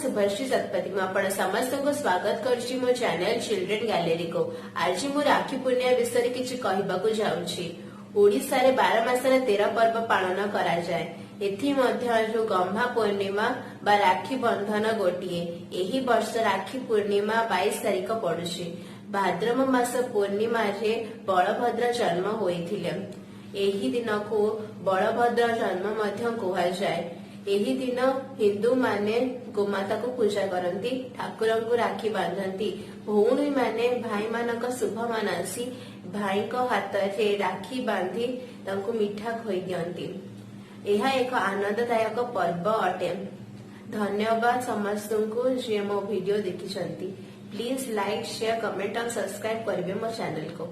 ଶୁଭଶ୍ରୀ ଶତପଥୀ। ମୁଁ ଆପଣ ସମସ୍ତଙ୍କୁ ସ୍ୱାଗତ କରୁଛି ମୋ ଚ୍ୟାନେଲ ଚିଲଡ୍ରେନ୍ ଗ୍ୟାଲେରୀକୁ। ଆଜି ମୁଁ ରାକ୍ଷୀ ପୂର୍ଣ୍ଣିମା ବିଷୟରେ କିଛି କହିବାକୁ ଯାଉଛି। ଓଡ଼ିଶାରେ 12 ମାସରେ 13 ପର୍ବ ପାଳନ କରାଯାଏ। ଏଥିମଧ୍ୟରୁ ଗହ୍ମା ପୂର୍ଣ୍ଣିମା ବା ରାକ୍ଷୀ ବନ୍ଧନ ଗୋଟିଏ। ଏହି ବର୍ଷ ରାକ୍ଷୀ ପୂର୍ଣ୍ଣିମା 22 ତାରିଖ ପଡୁଛି। ଭାଦ୍ରବ ମାସ ପୂର୍ଣ୍ଣିମାରେ ବଳଭଦ୍ର ଜନ୍ମ ହୋଇଥିଲେ। ଏହି ଦିନକୁ ବଳଭଦ୍ର ଜନ୍ମ ମଧ୍ୟ କୁହାଯାଏ। ଏହି ଦିନ ହିନ୍ଦୁମାନେ ଗୋମାତାକୁ ପୂଜା କରନ୍ତି, ଠାକୁରଙ୍କୁ ରାକ୍ଷୀ ବାନ୍ଧନ୍ତି। ଭଉଣୀମାନେ ଭାଇମାନଙ୍କ ଶୁଭ ମନାସି ଭାଇଙ୍କ ହାତରେ ରାକ୍ଷୀ ବାନ୍ଧି ତାଙ୍କୁ ମିଠା ଖୋଇ ଦିଅନ୍ତି। ଏହା ଏକ ଆନନ୍ଦଦାୟକ ପର୍ବ ଅଟେ। ଧନ୍ୟବାଦ ସମସ୍ତଙ୍କୁ ଯିଏ ମୋ ଭିଡିଓ ଦେଖିଛନ୍ତି। ପ୍ଲିଜ ଲାଇକ୍, ସେୟାର, କମେଣ୍ଟ ଆଉ ସବସ୍କ୍ରାଇବ କରିବେ ମୋ ଚ୍ୟାନେଲକୁ।